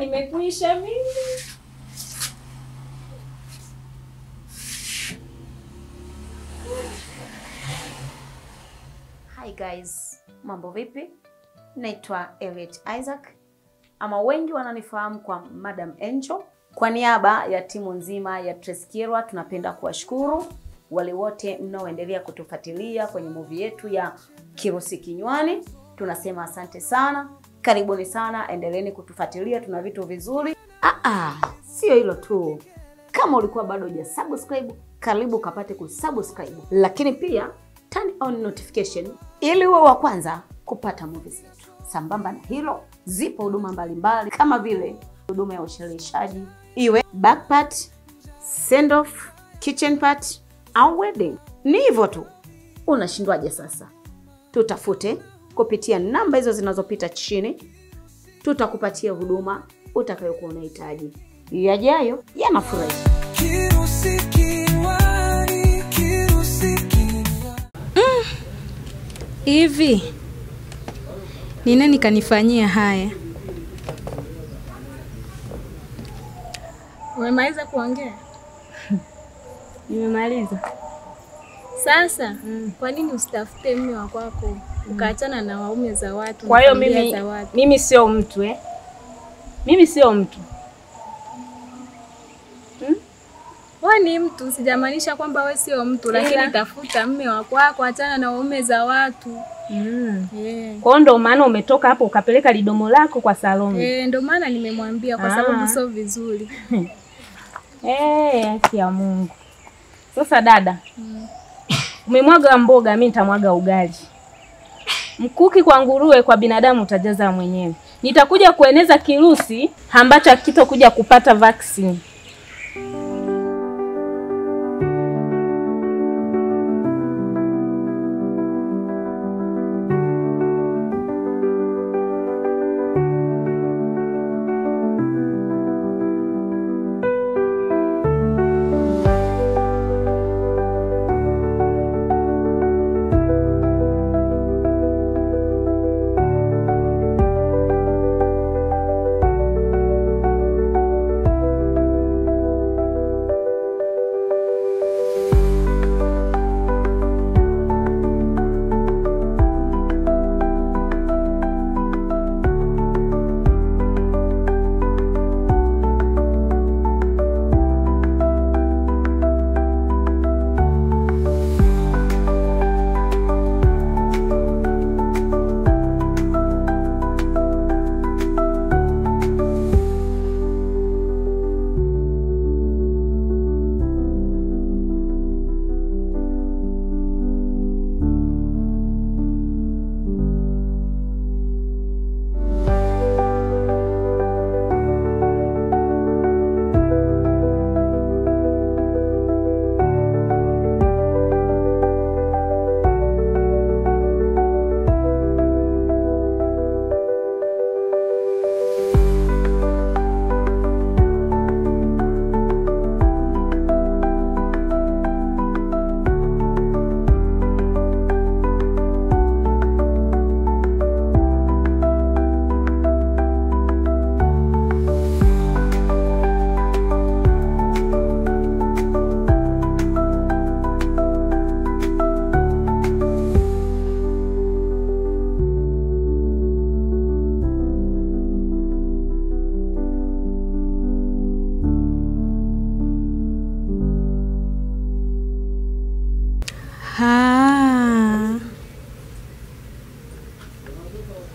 Nimekuisha mimi. Hi guys, mambo vipi? Naitwa Elliot Isaac, ama wengi wananifahamu kwa Madam Angel. Kwa niaba ya timu nzima ya Trace Kyerwa tunapenda kuwashukuru wale wote mnaoendelea kutufuatilia kwenye movie yetu ya Kirusi Kinywani. Tunasema asante sana, karibuni sana, endeleeni kutufuatilia, tuna vitu vizuri. Sio hilo tu. Kama ulikuwa bado hujasubscribe, karibu kapate kusubscribe. Lakini pia turn on notification ili uwe wa kwanza kupata movie zetu. Sambamba na hilo, zipo huduma mbalimbali kama vile huduma ya ushereheshaji, iwe back part, send off, kitchen part au wedding. Ni hivyo tu. Unashindwaje sasa? Tutafute kupitia namba hizo zinazopita chini, tutakupatia huduma utakayokuwa unahitaji. Yajayo yanafurahisha. Kirusi kinywani, kirusi kinywani. Hivi ni nani kanifanyia haya? Umemaliza kuongea? Nimemaliza. Sasa, kwa nini usitafute mume wa kwako ukaachana na waume za watu? Kwa hiyo mimi sio mtu eh? Mimi sio mtu. Wewe ni mtu, sijamaanisha kwamba wewe sio mtu, lakini tafuta mume wa kwako, achana na waume za watu. Yeah. Kwa hiyo ndio maana umetoka hapo ukapeleka lidomo lako kwa Salome. Ndio maana nimemwambia kwa sababu sio vizuri. Haki ya Mungu. Sasa dada, umemwaga mboga, mimi nitamwaga ugali. Mkuki kwa nguruwe, kwa binadamu utajaza mwenyewe. Nitakuja kueneza kirusi ambacho hakitokuja kupata vaccine.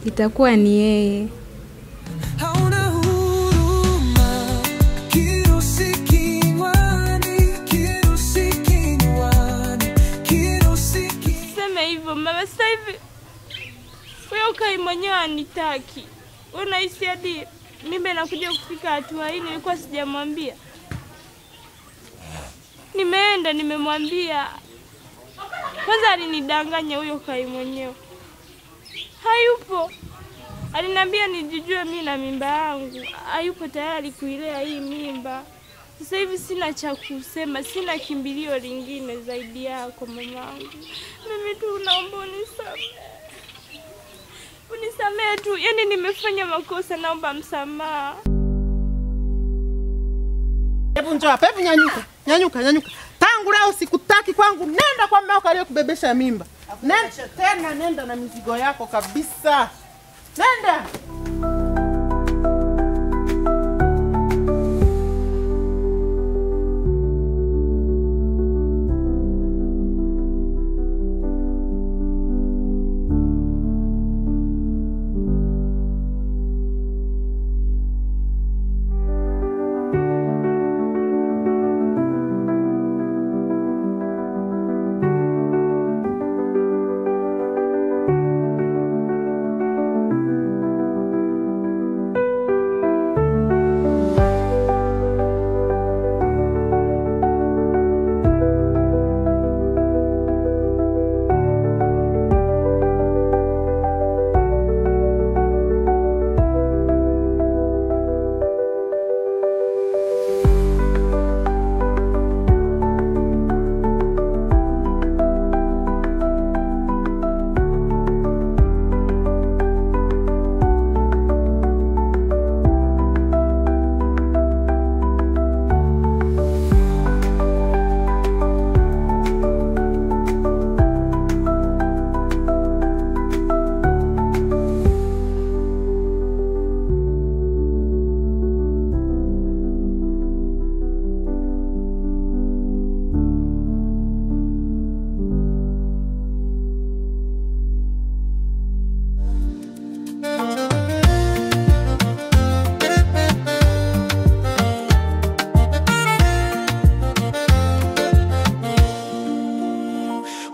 Itakuwa ni yeye. Hauna huruma, kirusi kinywani, kirusi kinywani, kirusi kinywani. Sema hivyo mama, sasa hivi wewe ukai mwenyewe anitaki. Unahisi hadi mimi nakuja kufika hatua hii nilikuwa sijamwambia. Nimeenda nimemwambia. Kwanza alinidanganya huyo kai mwenyewe. Hayupo. Aliniambia nijijue mimi na mimba yangu. Hayupo tayari kuilea hii mimba. Sasa hivi sina cha kusema, sina kimbilio lingine zaidi yako mamangu. Mimi tu naomba unisamehe. Unisamehe tu. Yaani nimefanya makosa, naomba msamaha. Hebu njoo hapa. Hebu nyanyuka. Nyanyuka, nyanyuka. Tangu leo sikutaki kwangu. Nenda kwa mume wako aliyekubebesha mimba. Nenda tena, nenda na mizigo yako kabisa. Nenda.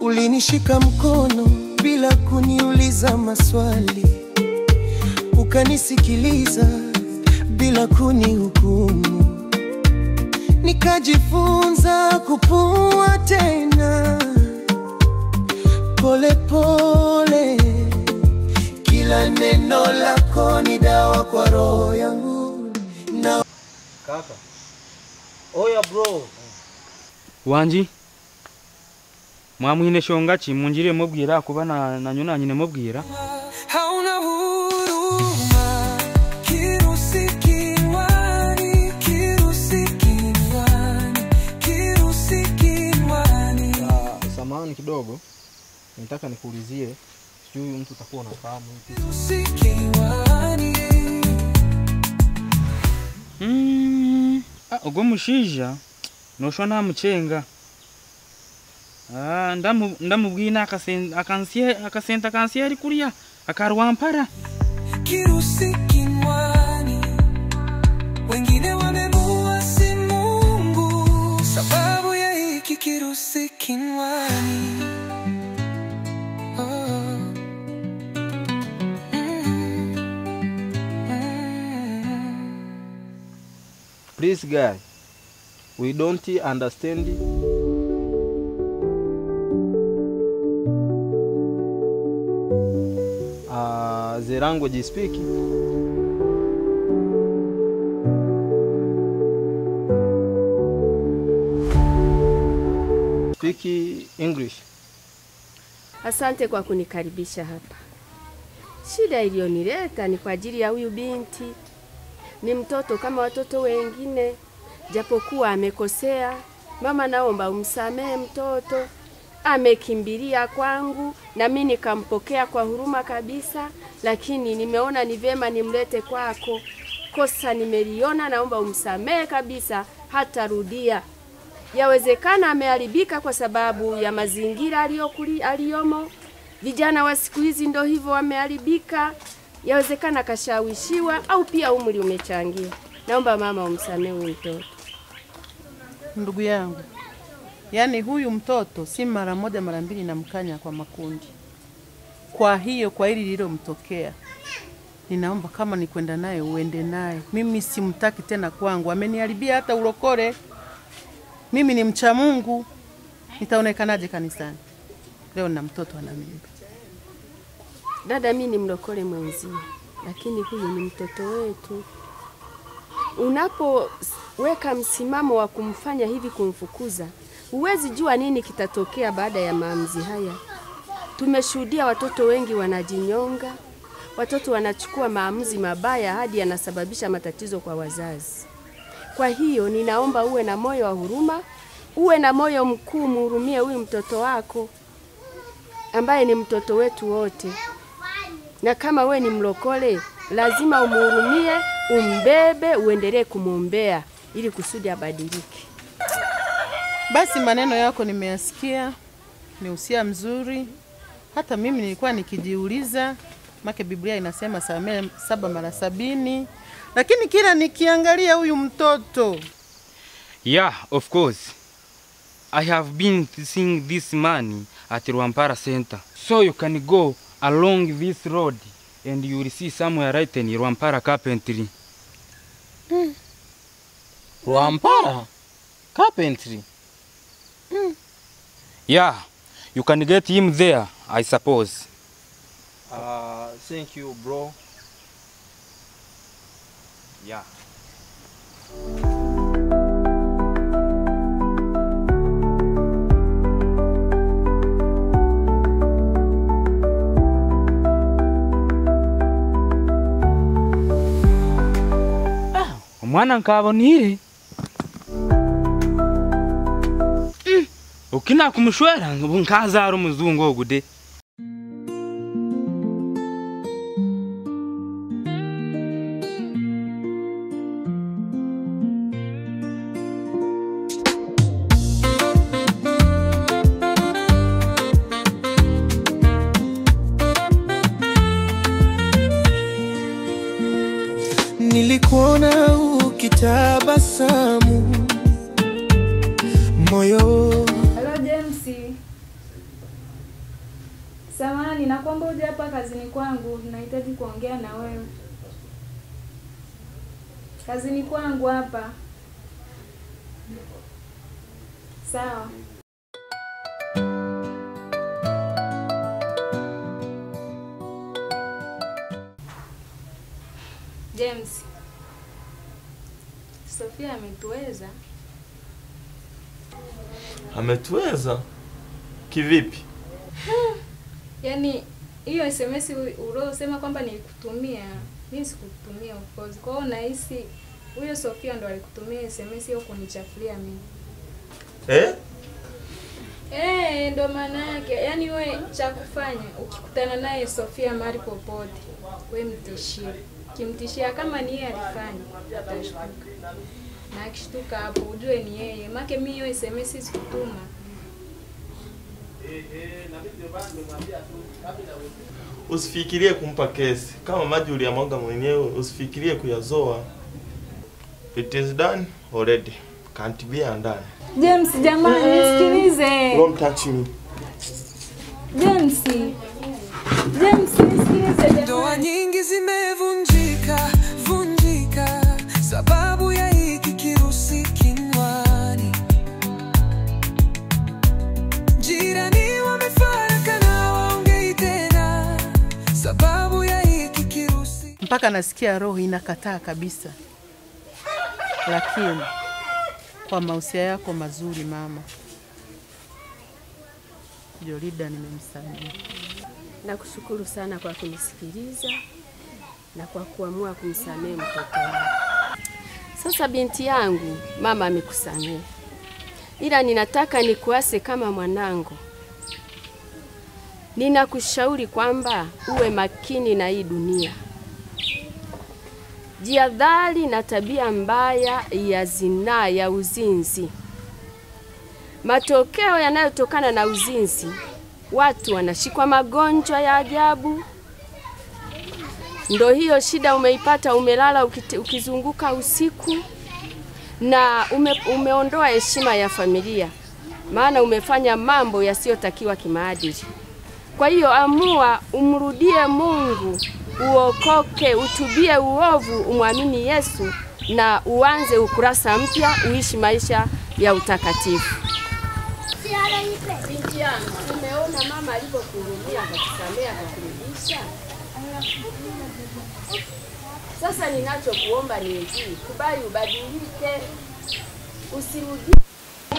Ulinishika mkono bila kuniuliza maswali, ukanisikiliza bila kunihukumu. Nikajifunza kupumua tena pole pole. Kila neno lako ni dawa kwa roho yangu. Na kaka. Oya bro. Wanji mwamwine shonga chi munjire mubwira kuba na nyuna nyine mubwira. Hauna huruma, kirusi kinywani, kirusi kinywani, kirusi kinywani. Samahani kidogo, nitaka nikuulizie, sijui mtu utakuwa unafahamu hiki. Kirusi kinywani. Ugo mushija noshwa namuchenga. Ndamubwina akasenta kansiye ari kuriya akarwampara. Kirusi kinywani, wengine wamemuasi Mungu sababu ya hiki kirusi kinywani. Oh. Please guy, we don't understand. The language is speaking. Speak English. Asante kwa kunikaribisha hapa. Shida iliyonileta ni kwa ajili ya huyu binti. Ni mtoto kama watoto wengine, japokuwa amekosea. Mama, naomba umsamehe mtoto. Amekimbilia kwangu na mimi nikampokea kwa huruma kabisa, lakini nimeona ni vyema nimlete kwako. Kosa nimeliona, naomba umsamehe kabisa, hatarudia. Yawezekana ameharibika kwa sababu ya mazingira aliyomo. Vijana wa siku hizi ndio hivyo wameharibika. Yawezekana kashawishiwa au pia umri umechangia. Naomba mama umsamehe mtoto. Ndugu yangu, yaani huyu mtoto si mara moja mara mbili namkanya kwa makundi. Kwa hiyo kwa hili lililomtokea, ninaomba kama ni kwenda naye uende naye. Mimi simtaki tena kwangu, ameniharibia hata ulokole. Mimi ni mcha Mungu, nitaonekanaje kanisani? Leo na mtoto ana mimba. Dada, mimi ni mlokole mwenzio, lakini huyu ni mtoto wetu. Unapoweka msimamo wa kumfanya hivi, kumfukuza, huwezi jua nini kitatokea baada ya maamuzi haya. Tumeshuhudia watoto wengi wanajinyonga, watoto wanachukua maamuzi mabaya hadi yanasababisha matatizo kwa wazazi. Kwa hiyo ninaomba uwe na moyo wa huruma, uwe na moyo mkuu, muhurumie huyu mtoto wako ambaye ni mtoto wetu wote. Na kama we ni mlokole, lazima umuhurumie, umbebe, uendelee kumuombea ili kusudi abadilike. Basi maneno yako nimeyasikia, ni usia mzuri. Hata mimi nilikuwa nikijiuliza, make Biblia inasema samehe 7 mara 70, lakini kila nikiangalia huyu mtoto. Yeah, of course. I have been seeing this man at Rwampara Center. So you can go along this road and you will see somewhere written Rwampara Carpentry. Rwampara Carpentry? Yeah, you can get him there, I suppose. Thank you, bro. Yeah. Mwana nkabonire. Ukina kumushwera nkazara umuzungu ogude. Nilikuona ukitabasamu moyo. Hello James. Samahani, nakuomba uje hapa kazini kwangu, nahitaji kuongea na wewe. Kazini kwangu hapa. Sawa. James, Sofia ametuweza. Ametuweza? Kivipi? Yaani hiyo SMS uliosema kwamba nilikutumia, mimi sikukutumia of course. Kwa hiyo nahisi huyo Sofia ndo alikutumia SMS hiyo kunichafulia mimi. Eh? Eh, ndo maana yake. Yaani wewe cha kufanya ukikutana naye Sofia mahali popote, wewe mtishie. Kimtishia kama ni yeye alifanya, atashtuka. Na akishtuka hapo ujue ni yeye. Make mimi hiyo SMS sikutuma. Usifikirie kumpa kesi. Kama maji uliyamwaga mwenyewe, usifikirie kuyazoa. It is done already. Can't be undone. James, jamani, nisikilize. Don't touch me. James. James, nisikilize. Ndoa nyingi zimevunjika, vunjika sababu ya hiki kirusi kinywani. Jirani wamefarakana, waongei tena sababu ya hiki kirusi. Mpaka nasikia roho inakataa kabisa. Lakini kwa mausia yako mazuri mama, Jolida nimemsamehe. Nakushukuru sana kwa kunisikiliza na kwa kuamua kumsamehe mtoto wangu. Sasa binti yangu, mama amekusamehe. Ila ninataka nikuase kama mwanangu. Ninakushauri kwamba uwe makini na hii dunia. Jihadhari na tabia mbaya ya zinaa, ya uzinzi. Matokeo yanayotokana na uzinzi, watu wanashikwa magonjwa ya ajabu. Ndo hiyo shida umeipata, umelala ukizunguka usiku na umeondoa heshima ya familia, maana umefanya mambo yasiyotakiwa kimaadili. Kwa hiyo amua umrudie Mungu, uokoke, utubie uovu, umwamini Yesu na uanze ukurasa mpya, uishi maisha ya utakatifu. Binti yangu, umeona mama alipokuhurumia akakusamea akakurudisha. Sasa ninachokuomba ni hivi, kubali ubadilike. Usirudie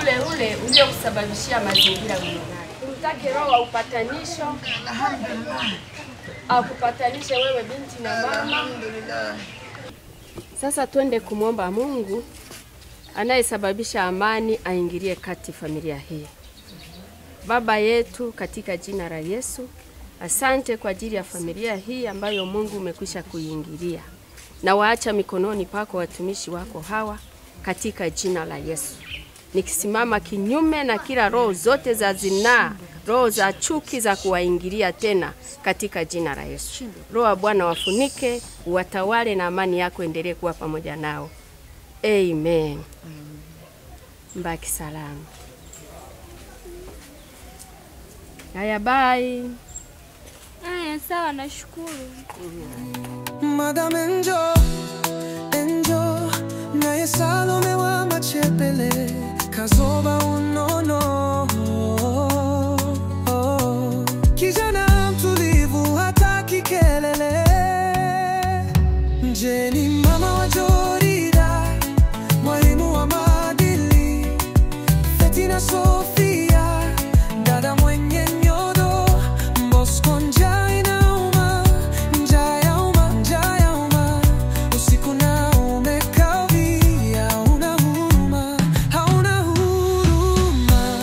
ule ule uliokusababishia mazingira ulionayo. Tumtake roho wa upatanisho. Alhamdulillah. Akupatanishe wewe binti na mama. Alhamdulillah. Sasa twende kumwomba Mungu Anayesababisha amani aingilie kati familia hii. Baba yetu, katika jina la Yesu, asante kwa ajili ya familia hii ambayo Mungu umekwisha kuingilia. Na waacha mikononi pako watumishi wako hawa katika jina la Yesu. Nikisimama kinyume na kila roho zote za zinaa, roho za chuki za kuwaingilia tena katika jina la Yesu. Roho wa Bwana wafunike, watawale na amani yako endelee kuwa pamoja nao. Amen. Mbaki salama. Haya, bye. Haya, sawa, nashukuru. Madam Angel, Angel, naye Salome wa machepele, kazoba unono. Kijana mtulivu hataki kelele. Jeni mama wa Jorida, mwalimu wa maadili. Fetina Sofia, dada mwenye nyodo. Bosco njaa inauma, njaa ya uma, njaa ya uma. Usiku na umekawia, hauna huruma, hauna huruma.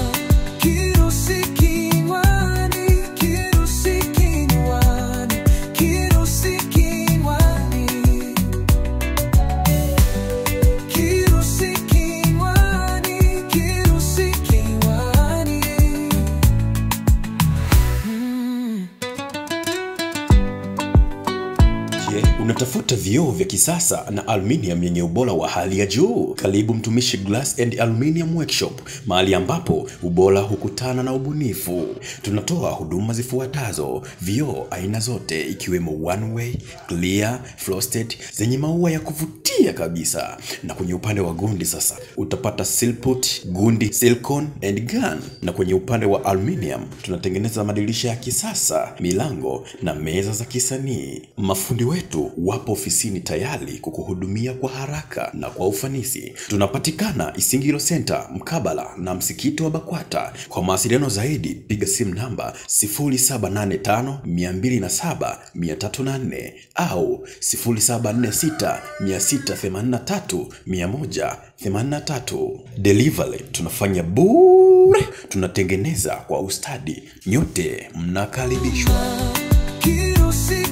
Kirusi kinywani, kirusi kinywani, kirusi kinywani. Kirusi kinywani, kirusi kinywani. Je, unatafuta vioo vya kisasa na aluminium yenye ubora wa hali ya juu? Karibu Mtumishi Glass and Aluminium Workshop, mahali ambapo ubora hukutana na ubunifu. Tunatoa huduma zifuatazo: vioo aina zote ikiwemo one way, clear, frosted zenye maua ya kuvutia kabisa. Na kwenye upande wa gundi sasa utapata silput, gundi, silicone and gun. Na kwenye upande wa aluminium tunatengeneza madirisha ya kisasa, milango na meza za kisanii. Mafundi wetu wapo ofisini tayari kukuhudumia kwa haraka na kwa ufanisi. Tunapatikana Isingiro Center mkabala na msikiti wa Bakwata. Kwa mawasiliano zaidi piga simu namba 0785 207 304 au 0746 683 183. Delivery tunafanya bure, tunatengeneza kwa ustadi. Nyote mnakaribishwa. Kirusi.